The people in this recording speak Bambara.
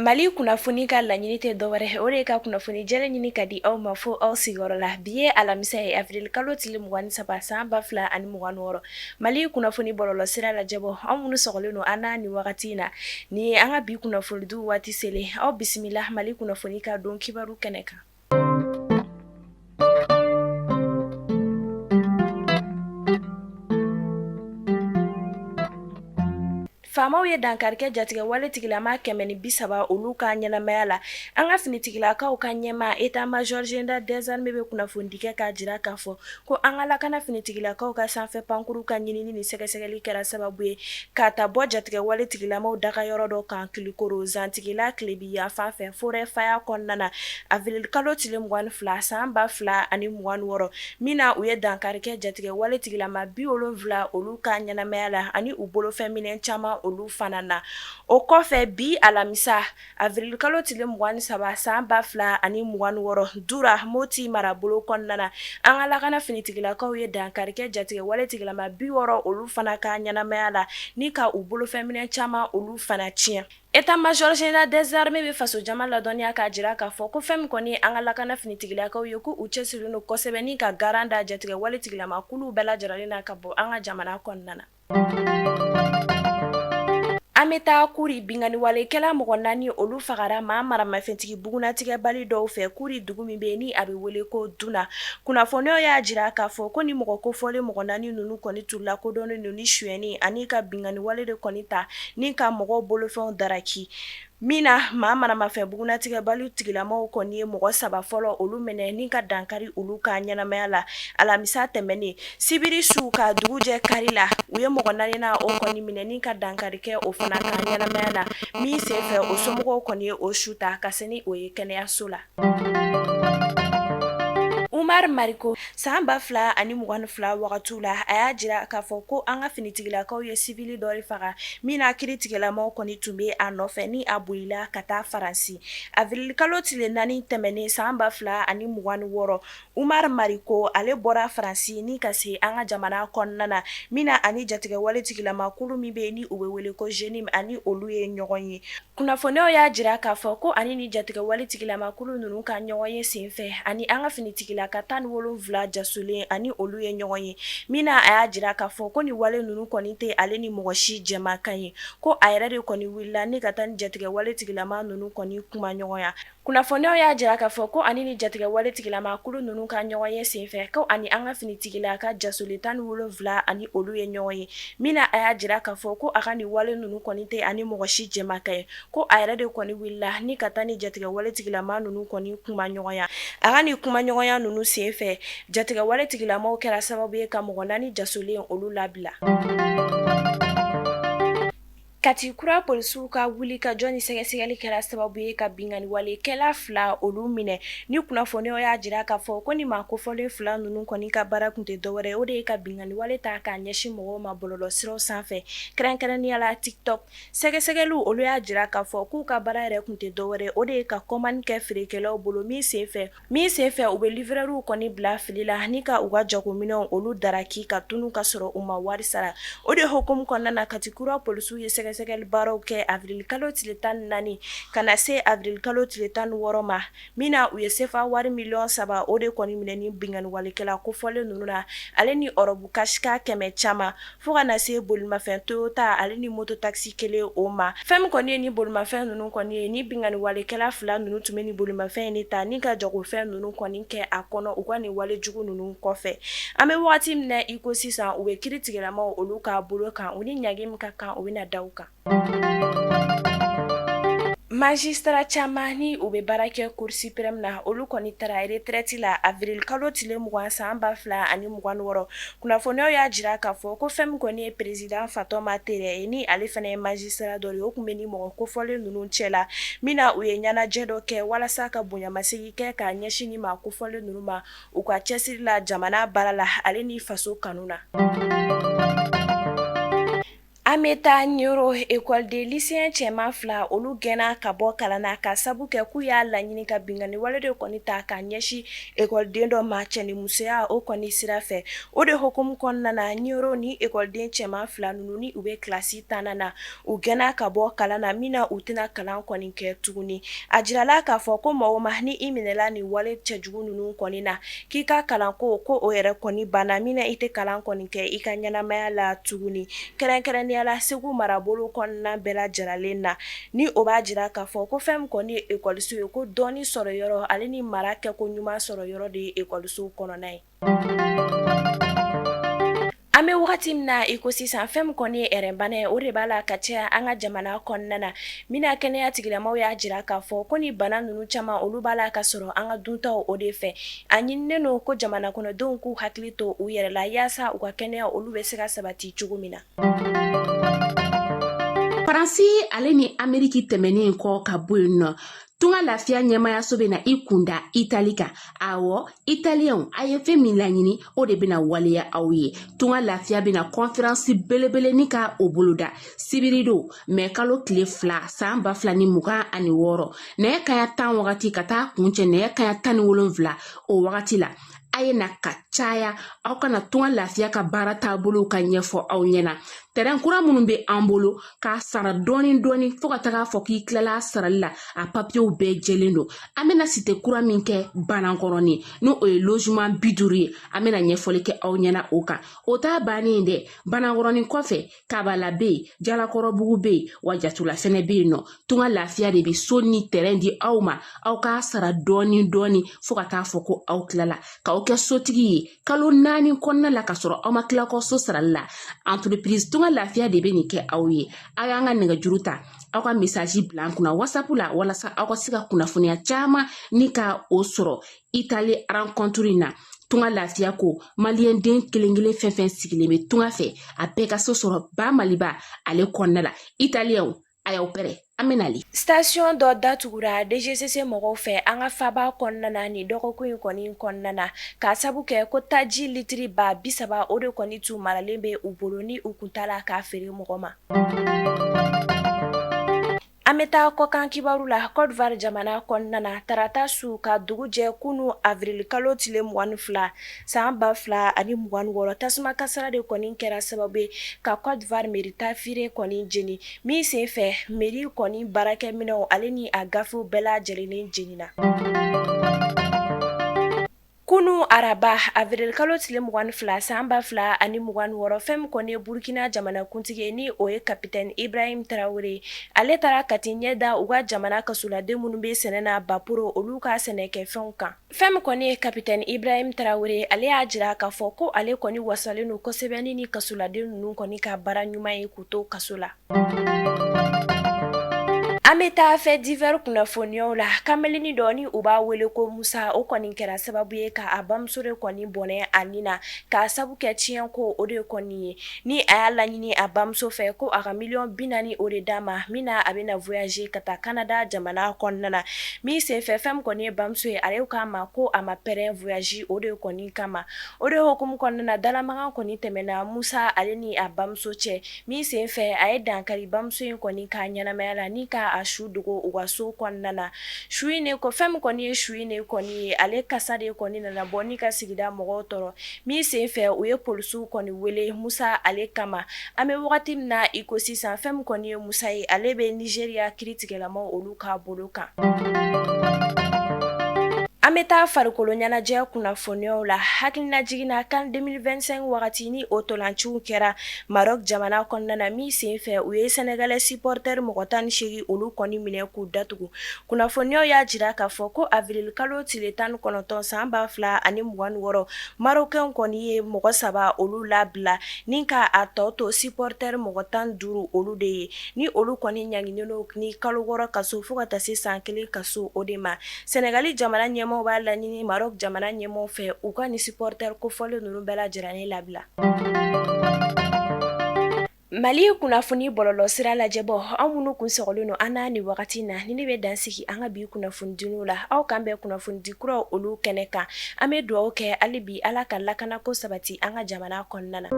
Mali kunnafoni ka laɲini tɛ dɔwɛrɛ, o de ye ka kunnafoni jɛlen ɲini ka di aw ma fo aw sigiyɔrɔ la. Bi ye alamisa ye, avril kalo tile 23 san 2026. Mali kunnafoni bɔlɔlɔ sira lajɛbɔ, aw minnu sɔgɔlen don an na nin wagati in na, nin ye an ka bi kunnafonidiw waati selen. Aw bisimila Mali kunnafoni ka don kibaru kɛnɛ kan. Faamaw ye dankari kɛ jatigɛwale tigilama 130 olu ka ɲɛnamaya la. An ka finitigilakaw ka ɲɛmaa état major général des armées bɛ kunnafonidi kɛ k'a jira k'a fɔ ko an ka lakana finitigilakaw ka sanfɛ pankuru ka ɲinini ni sɛgɛsɛgɛli kɛra sababu ye ka taa bɔ jatigɛwale tigilamaw dagayɔrɔ dɔ kan Kulukoro zantigila tilebin yanfan fɛ forêt Faya kɔnɔna na avril kalo tile 22 san 2026, min na u ye dankari kɛ jatigɛwale tigilama 70 olu ka ɲɛnamaya la ani u bolofɛn minɛn caman olu fana na. O kɔfɛ bi alamisa avril kalo tile 23 san 2026, Dura Moti marabolo kɔnɔna na, an ka lakana finitigilakaw ye dankari kɛ jatigɛwale tigilama 60 olu fana ka ɲɛnamaya la ni ka u bolofɛn minɛn caman olu fana tiɲɛ. État major général des armées bɛ fasojama ladɔnniya k'a jira k'a fɔ ko fɛn min kɔni ye an ka lakana finitigilakaw ye, ko u cɛsirilen don kosɛbɛ ni ka garan da jatigɛwale tigilama kuluw bɛɛ lajɛlen na ka bɔ an ka jamana kɔnɔna na. An bɛ taa Kuri, binkanniwalekɛla mɔgɔ 4 olu fagara maa maramafɛntigi bugunnatigɛbali dɔw fɛ Kuri dugu min bɛ yen ni a bɛ wele ko Duna. Kunnafoniyaw y'a jira k'a fɔ ko ni mɔgɔ kofɔlen mɔgɔ 4 ninnu kɔni tun lakodɔnnen don ni sonyɛni ani ka binkanniwale de kɔni ta ni ka mɔgɔw bolofɛnw daraki min na maa maramafɛn bugunnatigɛbali tigilamaw kɔni ye mɔgɔ 3 fɔlɔ olu minɛ ni ka dankari olu ka ɲɛnamaya la alamisa tɛmɛnen. Sibiri su ka dugu jɛ kari la, u ye mɔgɔ 4nan o kɔni minɛ ni ka dankari kɛ o fana ka ɲɛnamaya la min senfɛ o somɔgɔw kɔni ye o su ta ka se ni o ye kɛnɛyaso la. Umar Mariko san 2022 wagatiw la, a y'a jira k'a fɔ ko an ka finitigilakaw ye sivili dɔ de faga min na kiiritigɛlamaw kɔni tun bɛ a nɔfɛ ni a bolila ka taa Faransi. Avril kalo tile 4 tɛmɛnen san 2026, Umar Mariko ale bɔra Faransi ni ka se an ka jamana kɔnɔna na min na ani jatigɛwale tigilama kulu min bɛ yen ni u bɛ wele ko JNIM ani olu ye ɲɔgɔn ye. Kunnafoniyaw y'a jira k'a fɔ ko ani ni jatigɛwale tigilama kulu ninnu ka ɲɔgɔn ye senfɛ ani an ka finitigilaka 17 jasolen ani olu ye ɲɔgɔn ye min na a y'a jira k'a fɔ ko ni wale ninnu kɔni tɛ ale ni mɔgɔ si jɛmakan ye, ko a yɛrɛ de kɔni wulila ni ka taa ni jatigɛwale tigilama ninnu kɔni kuma ɲɔgɔnya. Kunnafoniyaw y'a jira k'a fɔ ko ani ni jatigɛwale tigilama kulu ninnu ka ɲɔgɔn ye senfɛ ko ani an ka finitigilaka jasolen 17 ani olu ye ɲɔgɔn ye min na a y'a jira k'a fɔ ko a ka nin wale ninnu kɔni tɛ ani mɔgɔ si jɛmakan ye, ko a yɛrɛ de kɔni wulila ni ka taa ni jatigɛwale tigilama ninnu kɔni kuma ɲɔgɔnya. A ka nin kuma ɲɔgɔnya ninnu senfɛ jatigɛwale tigilamaw kɛra sababu ye ka mɔgɔ 4 jasolen olu labila. Kati kura polisiw ka wuli ka jɔ ni sɛgɛsɛgɛli kɛra sababu ye ka binkanniwalekɛla 2 olu minɛ. Ni kunnafoniyaw y'a jira k'a fɔ ko ni maa kofɔlen 2 ninnu kɔni ka baara tun tɛ dɔwɛrɛ ye, o de ye ka binkanniwale ta k'a ɲɛsin mɔgɔw ma bɔlɔlɔsiraw sanfɛ, kɛrɛnkɛrɛnnenya la TikTok. Sɛgɛsɛgɛliw olu y'a jira k'a fɔ k'u ka baara yɛrɛ tun tɛ dɔwɛrɛ ye, o de ye ka commande kɛ feerekɛlaw bolo min senfɛ Min senfɛ u bɛ livreurw kɔni bila fili la ni ka u ka jagominɛnw olu daraki ka tunun ka sɔrɔ u ma wari sara. O de hukumu kɔnɔna na Kati kura polisiw ye sɛgɛsɛgɛli baaraw kɛ avril kalo tile 14 ka na se avril kalo tile 16 ma min na u ye sefa wari miliyɔn 3 o de kɔni minɛ ni binkanniwalekɛla kofɔlen ninnu na ale ni ɔrɔbu kasika 100 caman fo ka na se bolimafɛn Toyota ale ni moto taxi kelen o ma. Fɛn min kɔni ye ni bolimafɛn ninnu kɔni ye, ni binkanniwalekɛla 2 ninnu tun bɛ ni bolimafɛn in de ta ni ka jagofɛn ninnu kɔni kɛ a kɔnɔ u ka nin wale jugu ninnu kɔfɛ. An bɛ wagati min na i ko sisan, u bɛ kiiritigɛlamaw olu ka bolo kan, u ni ɲangi min ka kan o bɛna da u kan. Magistrat caman ni u bɛ baara kɛ Cour suprême na, olu kɔni taara retraite la avril kalo tile 20 san 2026. Kunnafoniyaw y'a jira k'a fɔ ko fɛn min kɔni ye président Fatɔma Tere ye, ni ale fana ye magistrat dɔ ye, o tun bɛ ni mɔgɔ kofɔlen ninnu cɛ la min na u ye ɲɛnajɛ dɔ kɛ walasa ka bonyamasegin kɛ k'a ɲɛsin ni maa kofɔlen ninnu ma u ka cɛsiri la jamana baara la ale ni faso kanu na. An An bɛ taa Ɲoro ekɔliden lycéen cɛman fila olu gɛnna ka bɔ kalan na ka sabu kɛ k'u y'a laɲini ka binkanni wale de kɔni ta ka ɲɛsin ekɔliden dɔ ma cɛnimusoya o kɔni sira fɛ. O de hukumu kɔnɔna na Ɲoro ni ekɔliden cɛman fila ninnu ni u bɛ kilasi tannan na, u gɛnna ka bɔ kalan na min na u tɛna kalan kɔni kɛ tuguni. A jirala k'a fɔ ko maa o maa ni i minɛla nin wale cɛjugu ninnu kɔni na, k'i ka kalanko ko o yɛrɛ kɔni banna min na i tɛ kalan kɔni kɛ i ka ɲɛnamaya la tuguni, kɛrɛnkɛrɛnnenya la Segu marabolo kɔnɔna bɛɛ lajɛlen na. Ni o b'a jira k'a fɔ ko fɛn min kɔni ye ekɔliso ye, ko dɔnni sɔrɔ yɔrɔ ale ni mara kɛko ɲuman sɔrɔ yɔrɔ de ye ekɔliso kɔnɔna ye. An bɛ wagati min na i ko sisan, fɛn min kɔni ye ɛrɛnbana ye, o de b'a la ka caya an ka jamana kɔnɔna na. Min na kɛnɛya tigilamaw y'a jira k'a fɔ ko ni bana ninnu caman olu b'a la ka sɔrɔ an ka duntaw o de fɛ. A ɲininen don ko jamana kɔnɔdenw k'u hakili to u yɛrɛ la yaasa u ka kɛnɛya olu bɛ se ka sabati cogo min na. Faransi ale ni Ameriki tɛmɛnen kɔ ka bɔ yen nɔ, Tunga Lafiya ɲɛmayaso bɛna i kunda Itali kan. Awɔ, Italiyɛnw, a ye fɛn min laɲini, o de bɛna waleya aw ye. Tunga Lafiya bɛna kɔnferansi belebele ni ka o boloda sibiridon mɛ kalo tile 2 san 2026, nɛgɛ kaɲa 10 wagati ka taa kuncɛ nɛgɛ kaɲa 17 o wagati la. A ye na ka caya, aw ka na Tunga Lafiya ka baara taabolow ka ɲɛfɔ aw ɲɛna. Tɛrɛn kura minnu bɛ an bolo k'a sara dɔɔni dɔɔni fo ka taga fɔ k'i tilala a sarali la, a papiyew bɛɛ jɛlen don. An bɛna site kura min kɛ Banankɔrɔni, n'o o ye logement 50 ye, an bɛna ɲɛfɔli kɛ aw ɲɛna o kan. O t'a bannen dɛ. Banankɔrɔni kɔfɛ, Kabala bɛ yen, Jalakɔrɔbugu bɛ yen, wa Jatula fɛnɛ bɛ yen nɔ. Tunga Lafiya de bɛ so ni tɛrɛn di aw ma, aw k'a sara dɔɔni dɔɔni fo ka taa fɔ ko aw tilala, k'aw kɛ sotigi ye kalo 4 kɔnɔna la, ka sɔrɔ aw ma tila kɔ so sarali la. Entreprise Tunga Lafiya de bɛ nin kɛ aw ye. Aw y'an ka nɛgɛjuru ta, aw ka message bila an kunna WhatsApp la, walasa aw ka se ka kunnafoniya caman ni ka o sɔrɔ Itali rencontre in na. Tunga Lafiya ko maliyɛn den kelen kelen fɛn fɛn sigilen bɛ tunga fɛ, a bɛɛ ka so sɔrɔ ba Maliba ale kɔnɔna la. Italiyɛnw, a y'aw pɛrɛ, an bɛ nali. Station dɔ datugura DGCC mɔgɔw fɛ an ka faaba kɔnɔna na nin dɔgɔkun in kɔni kɔnɔna na, k'a sabu kɛ ko taji litiri 30 000 o de kɔni tun maralen bɛ u bolo ni u kun t'a la k'a feere mɔgɔ ma. An bɛ taa kɔkan kibaru la. Côte d'Ivoire jamana kɔnɔna na, tarata su ka dugu jɛ kunun avril kalo tile 22 san 2026, tasuma kasara de kɔni kɛra sababu ye ka Côte d'Ivoire mairie tafire kɔni jeni, min senfɛ mairie kɔni baarakɛminɛnw ale ni a gafew bɛɛ lajɛlen jenina. Kunun araba avril kalo tile 22 san 2026, fɛn min kɔni ye Burukina jamanakuntigi ye, ni o ye capitaine Ibrahim Traoré, ale taara ka t'i ɲɛ da u ka jamana kasoladen minnu bɛ sɛnɛ na Baporo, olu ka sɛnɛkɛfɛnw kan. Fɛn min kɔni ye capitaine Ibrahim Traoré, ale y'a jira k'a fɔ ko ale kɔni wasalen don kosɛbɛ ni kasoladen ninnu kɔni ka baara ɲuman ye k'u to kaso la. An bɛ taa fait divers kunnafoniyaw la. Kamalennin dɔ ni u b'a wele ko Musa, o kɔni kɛra sababu ye ka a bamuso de kɔni bɔnɛ a ni na, k'a sabu kɛ tiɲɛ ko o de kɔni ye, ni a y'a laɲini a bamuso fɛ ko a ka miliyɔn 40 o de d'a ma, min na a bɛna voyager ka taa Canada jamana kɔnɔna na. Min senfɛ, fɛn min kɔni ye bamuso ye, ale k'a ma ko a ma pɛrɛn voyage o de kɔni kama. O de hukumu kɔnɔna na, dalamakan kɔni tɛmɛna Musa ale ni a bamuso cɛ, min senfɛ a ye dankari bamuso in kɔni ka ɲɛnamaya la ni ka a su dogo u ka so kɔnɔna na. Su in ko fɛn min kɔni ye su in de kɔni ye, ale kasa de kɔni nana bɔ ni ka sigida mɔgɔw tɔɔrɔ, min senfɛ u ye polisiw kɔni wele Musa ale kama. An bɛ wagati min na i ko sisan, fɛn min kɔni ye Musa ye, ale bɛ Nizeriya kiritigɛlamaw olu ka bolo kan. An bɛ taa farikolo ɲɛnajɛ kunnafoniyaw la. Hakililajigin na, CAN 2025 wagati ni o tolanciw kɛra Maroc jamana kɔnɔna na, min senfɛ u ye Sénégalais supporter mɔgɔ 18 olu kɔni minɛ k'u datugu. Kunnafoniyaw y'a jira k'a fɔ ko avril kalo tile 19 san 2026, Marocains kɔni ye mɔgɔ saba olu labila ni ka a tɔ to supporter mɔgɔ 15 olu de ye, ni olu kɔni ɲanginen don ni kalo 6 kaso fo ka taa se san 1 kaso o de ma. Sénégali jamana ɲɛmaaw b'a laɲini Maroc jamana ɲɛmaaw fɛ u ka ni supporter kofɔlen ninnu bɛɛ lajɛlen labila. Mali kunnafoni bɔlɔlɔsira lajɛbɔ, aw minnu kun sɔgɔlen don an na nin wagati na, ni ne bɛ dan sigi an ka bi kunnafonidiw la. Aw k'an bɛn kunnafonidi kuraw olu kɛnɛ kan. An bɛ dugawu kɛ hali bi, Ala ka lakanako sabati an ka jamana kɔnɔna na.